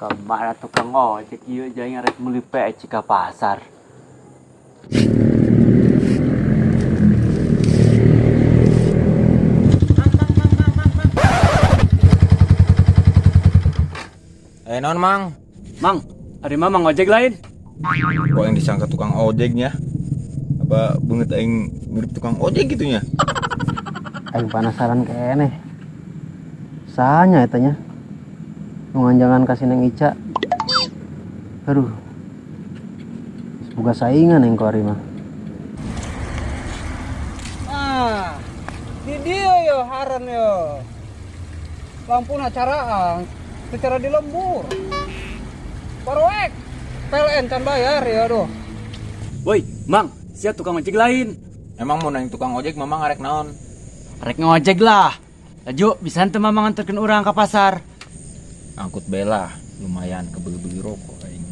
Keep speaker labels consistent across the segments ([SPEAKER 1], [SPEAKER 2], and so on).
[SPEAKER 1] Kemana tukang ojek ieu jang rek meuli peci ka pasar.
[SPEAKER 2] Eh non mang,
[SPEAKER 1] Mang, ari mamang ojek lain?
[SPEAKER 2] Kok yang disangka tukang ojeknya? Apa banget aing mirip tukang ojek gitunya?
[SPEAKER 3] Aing penasaran keneh. Sahanya eta nya. Jangan kasih Neng Ica. Aduh. Semoga saingan yang kuari mah.
[SPEAKER 4] Ah, di dia yo haran yo. Lampu acaraan secara di lembur. Proyek PLN can bayar ya aduh.
[SPEAKER 1] Woi, Mang, sia tukang ojek lain.
[SPEAKER 2] Emang mau neng tukang ojek mamang arek naon?
[SPEAKER 1] Rek ngojek lah. Laju bisa henteu mamang nganterkeun urang ka pasar.
[SPEAKER 2] Angkut bela, lumayan kebeli-beli rokok aing.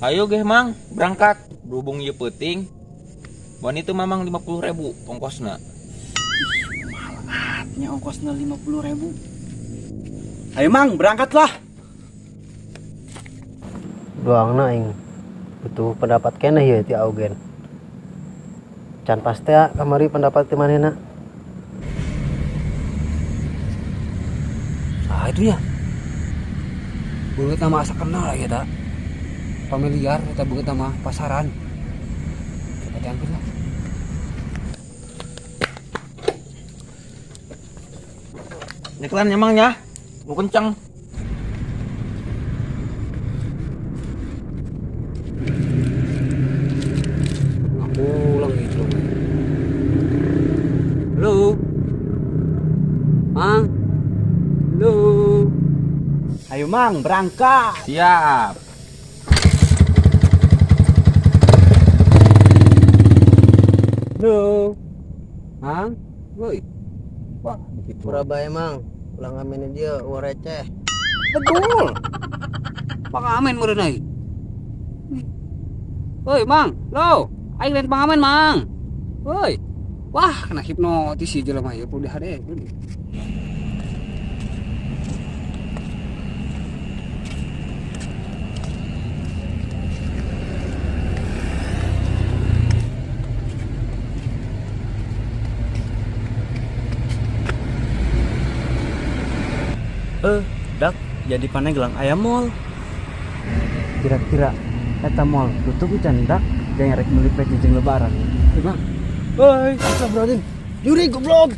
[SPEAKER 2] Ayo geh mang, berangkat. Berhubung ieu peuting. Wan itu mamang 50.000 ongkosna.
[SPEAKER 1] Ih, mahal atnya ongkosna 50.000. Ayo mang, berangkatlah.
[SPEAKER 3] Doangna aing butuh pendapat keneh ya ti Augen. Can pasti kamari pendapat ti manehna.
[SPEAKER 4] Ah itu ya. Beungeut nama asa kenal ya ta. Familiar eta beungeut nama pasaran. Coba diangkut lah.
[SPEAKER 2] Nyeklan emang ya. Mau kencang.
[SPEAKER 4] Pulang gitu. Halo. Mang. Halo.
[SPEAKER 1] Ayo Mang, berangkat.
[SPEAKER 2] Siap.
[SPEAKER 4] Halo. Mang. Woi. Wah, begitu.
[SPEAKER 3] Pura bae Mang, ulah ngaminin dia uang receh.
[SPEAKER 4] Betul. Pangamen meureun euy. Woi, Mang. Lo, aing lain pangamen, Mang. Woi. Wah, kena hipnotis si jelema ieu udah deh.
[SPEAKER 1] Dak, jadi Pandeglang aya mall. Kira-kira eta mall tutup can dak, jangan rek meuli peci jeung lebaran.
[SPEAKER 4] Bang.
[SPEAKER 3] Hei, astagfirullahaladzim. Jurik goblok.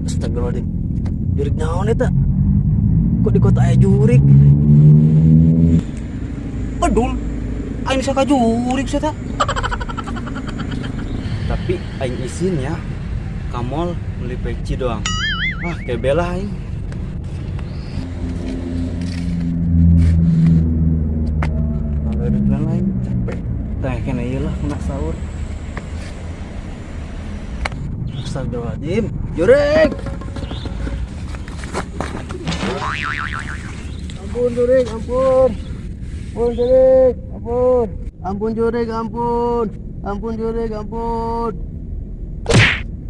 [SPEAKER 3] Astagfirullahaladzim. Jurik naon eta? Kok di kota aya jurik?
[SPEAKER 4] Bedul. Aing saka jurik sia ta.
[SPEAKER 1] Tapi aing izin ya. Ka mall beli peci doang. Wah, kayak bela aing. Kalau ada jalan lain capek. Tah kena ieu lah kena sahur.
[SPEAKER 3] Astagfirullahaladzim. Jurik. Ampun jurik, ampun. Ampun jurik, ampun. Ampun jurik, ampun. Ampun jurik, ampun.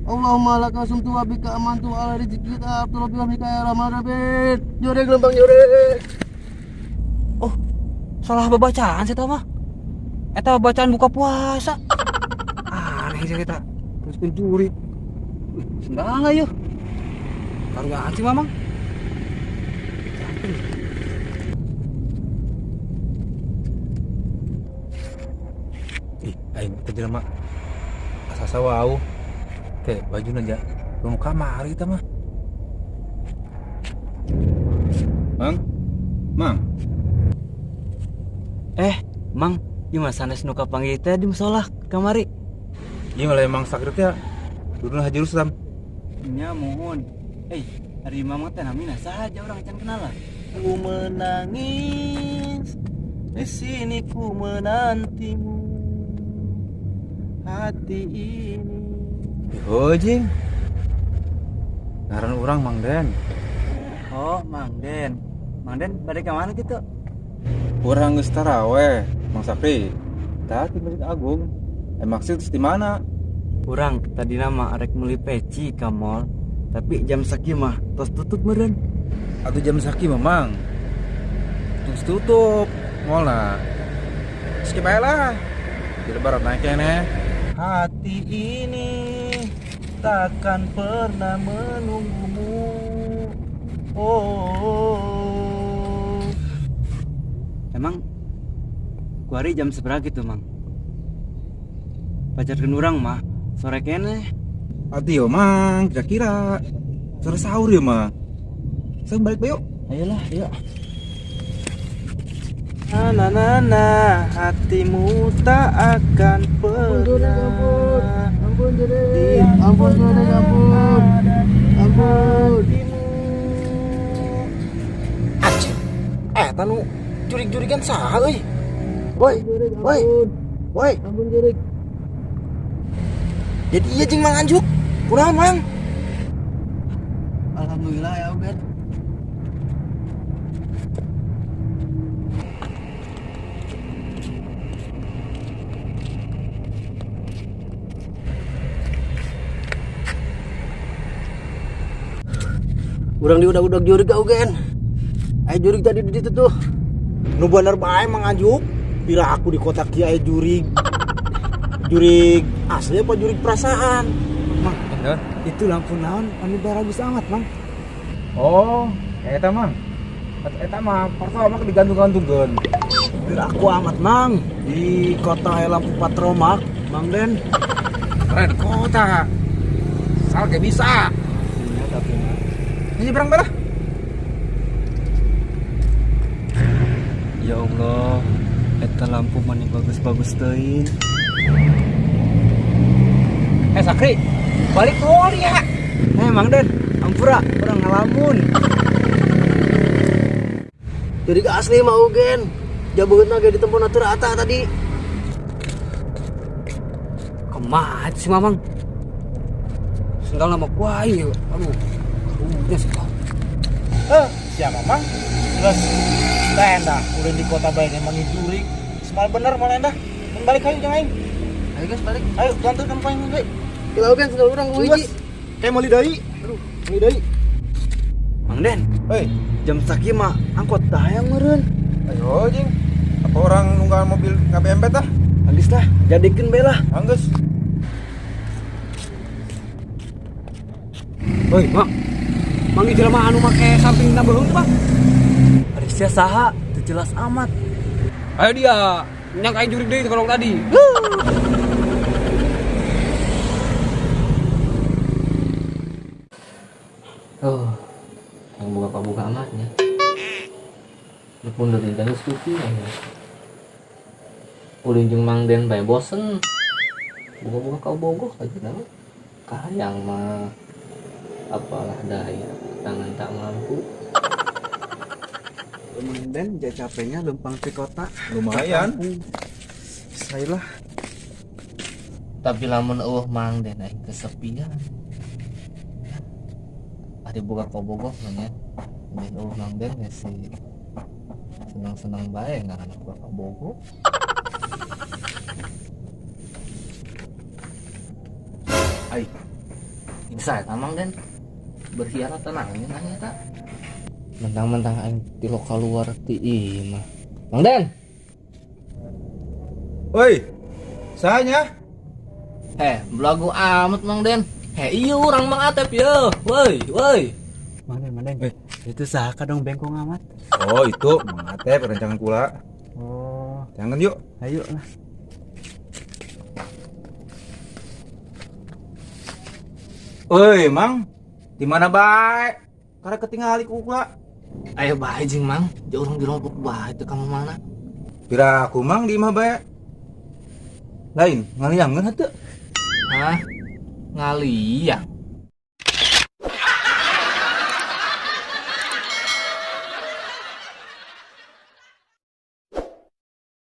[SPEAKER 3] Allahumma laka sumtu wa bika amantu ala rizqika abdul bika ya rahman rahim. Jurik lempang jurik.
[SPEAKER 4] Oh, salah bacaan sih mah. Eta bacaan buka puasa. Aneh sih kita. Terus pencuri. Sendal lah yuk. Karuan sih mamang.
[SPEAKER 5] Aing teh jelema asa wau. Teh bajuna aja. Belum kamari eta mah. Mang. Mang.
[SPEAKER 1] Mang, ieu mah sanes nu kapanggih teh di musola kamari.
[SPEAKER 5] Ieu mah Mang Sakri teh. Duduna Haji Rustam.
[SPEAKER 1] Nya mohon. Ari Mamang teh namina saha aja urang can kenal lah.
[SPEAKER 3] Ku menangis di sini ku menantimu. Hati ini.
[SPEAKER 5] Yo jing. Ngaran urang Mang Den.
[SPEAKER 1] Oh, Mang Den. Mang Den bade ka mana kitu?
[SPEAKER 5] Urang geus taraweh, Mang Sakri. Tah di Masjid Agung. Maksud di mana?
[SPEAKER 1] Urang tadina mah arek meuli peci ka mall, tapi jam sakieu mah tos tutup meureun.
[SPEAKER 5] Atuh jam sakieu mah Mang. Tos tutup mallna. Skip aja lah. Di lebaran naik keneh.
[SPEAKER 3] Hati ini takkan pernah menunggumu. Oh.
[SPEAKER 1] Emang kuari jam seberapa gitu, Mang? Pacarkeun urang mah sore keneh.
[SPEAKER 5] Atuh yo Mang, kira-kira sore sahur ya mah. Saya balik bae yuk.
[SPEAKER 1] Ayolah, yuk. Na na na na, hatimu tak akan pernah.
[SPEAKER 3] Ampun jurig, ampun jurig, ampun. Ampun.
[SPEAKER 6] Anjing. Tanu jurig-jurigan saha euy. Woi, woi. Woi.
[SPEAKER 3] Ampun jurig.
[SPEAKER 6] Jadi iya jeung Mang Anjuk. Kunaon Mang?
[SPEAKER 3] Alhamdulillah ya Ubed. Urang diudag-udag jurig ugen. Ayo jurig tadi di situ tuh.
[SPEAKER 6] Nu bener bae Mang Anjuk. Pira aku di kota kieu aya jurig. Jurig asli apa jurig perasaan?
[SPEAKER 1] Mang, itu lampu naon anu baragus amat, Mang.
[SPEAKER 5] Oh, eta Mang. Eta mah pertama digantung-gantungkeun.
[SPEAKER 1] Pira aku amat, Mang. Di kota aya lampu patromak, Mang Den.
[SPEAKER 5] Karena di kota. Salah kayak bisa.
[SPEAKER 1] Iya, tapi mah.
[SPEAKER 5] Ini berang berah.
[SPEAKER 1] Ya Allah, eta lampu mani bagus-bagus teuing.
[SPEAKER 2] Sakri, balik keluar ya.
[SPEAKER 1] Mang Den, ampura, urang ngalamun.
[SPEAKER 3] Jadi asli mah ugen. Jabeutna ge ditempona teu rata tadi.
[SPEAKER 4] Kumaha si Mamang? Sendal nama kuai. Aduh. Karunya sih.
[SPEAKER 6] Siapa Mang? Terus tenda udah di kota bae emang jurig. Semal bener malah endah. Mun balik ayo jangan aing.
[SPEAKER 3] Ayo guys balik.
[SPEAKER 6] Ayo gantukeun poin deui.
[SPEAKER 3] Kila ugen sendal urang hiji.
[SPEAKER 6] Kayak meuli deui. Aduh, meuli deui.
[SPEAKER 1] Mang Den.
[SPEAKER 5] Hei,
[SPEAKER 1] jam sakieu mah angkot tah hayang meureun.
[SPEAKER 5] Ayo jing. Apa orang nungguan mobil KBMP tah?
[SPEAKER 1] Anggeus lah, jadikeun bae lah.
[SPEAKER 5] Anggeus.
[SPEAKER 4] Hoi, Mang. Mang ieu jelema anu make samping na beuheung teh, Bang.
[SPEAKER 1] Ari sia saha? Teu jelas amat.
[SPEAKER 4] Ayo dia, nyang aing jurig deui kalau tadi.
[SPEAKER 2] Oh, yang buka-buka amatnya. Lu pun dari tadi suki ya. Udah jeung Mang Den bae bosen. Buka-buka kau bogoh aja nama. Kahayang mah apalah daya, tangan tak mampu.
[SPEAKER 1] Mang Den ja capeknya lempang ke kota.
[SPEAKER 5] Lumayan.
[SPEAKER 1] Saya lah.
[SPEAKER 2] Tapi lamun eueuh Mang Den aing kesepian. Ari buka kobogoh mah nya. Den eueuh Mang Den ya si senang-senang bae ngaran buka kobogoh. Ai. Ini saya Mang Den berkhianat tenangnya nanya tak. Mentang-mentang aing ti lokal luar ti imah. Mang Den.
[SPEAKER 5] Oi. Sahanya?
[SPEAKER 2] Belagu amat Mang Den. Iya urang Mang Atep ye. Woi, woi.
[SPEAKER 1] Mang Den, Mang Den. Itu saha kadang bengkong amat.
[SPEAKER 5] Oh, itu Mang Atep rencangan kula.
[SPEAKER 1] Oh,
[SPEAKER 5] jangan yuk.
[SPEAKER 1] Ayo lah.
[SPEAKER 5] Euy, Mang. Di mana bae? Karek ketinggali ku kula.
[SPEAKER 3] Aya bae jeung Mang, jauh urang dirompok bae teu ka mana.
[SPEAKER 5] Pira aku Mang di imah bae. Lain, ngaliangeun henteu?
[SPEAKER 3] Hah? Ngaliang.